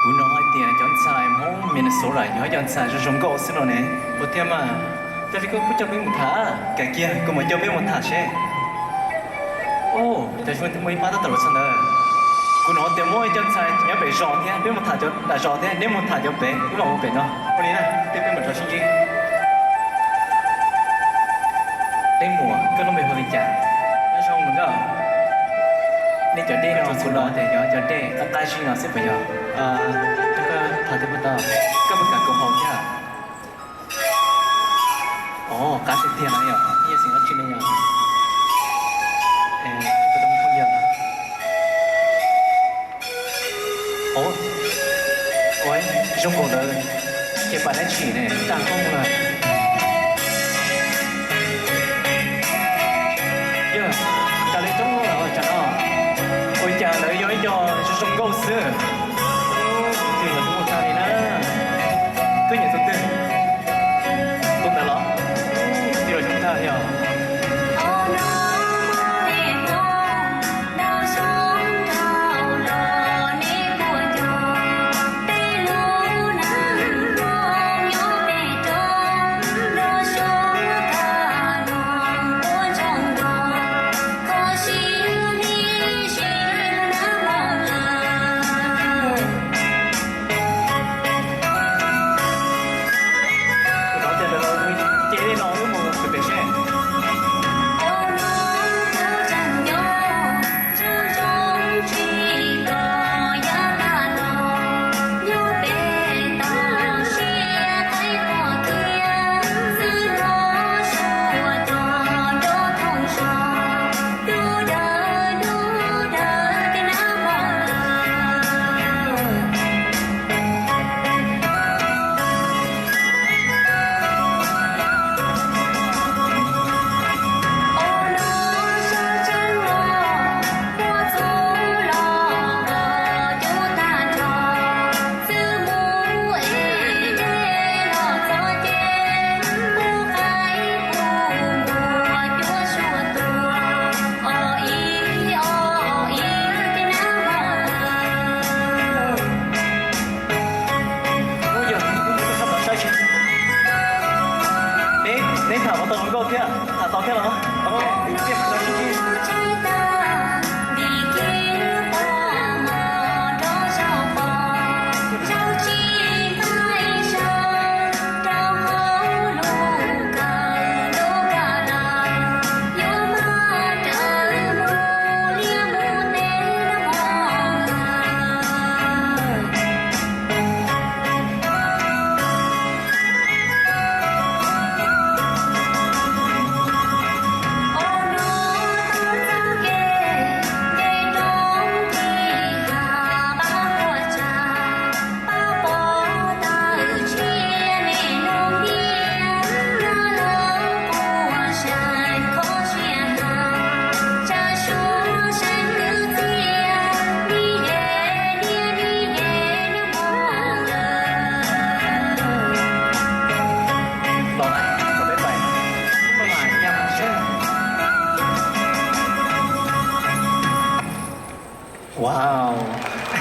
Kuv hnov hais tias cov ntxhais Hmoob Minnesota yog ib cov ntxhais zoo zoo nkauj xwb no ne. Ua thiab mas, cia li koj kuj coj peb mus tham. Kawg kiag, kuv mam coj peb mus tham seb. Ua, cov zoo muaj ib pab tab tom los txog ntawd. Kuv hnov tias muaj ib cov ntxhais nyob pem zos thiab, peb mus tham cov nram zos thiab, neb mus tham cov pem, wb mam mus pem no. Ua li na, peb, peb mus rau sib ntsib. Leej muam, koj lub npe hu li cas? Nyob zoo nkauj. Nej cov dej no kuv hnov tias yog cov dej qab qab zib no xwb puas yog? Koj tham thiab puas tau? Koj puas kam kuv haus thiab? Ov, qab tiag tiag no yog, ib xeem dab tsi ne yog? Ov, ua zoo nkaus ntawd, ces pam dab tsi ne, tag koob lawm. Yog, cas li coob lawm tsam no. Ua cas lawv yog ib co zoo zoo nkauj xwb. Tus twg los zoo nkauj tag li na. Koj nyiam tus twg? Tus ntawd los? Tus twg los zoo tag li os? Ces li no wb mus pem seb. Neb, neb tham puas tau zoo nkauj thiab? Tham tau thiab los?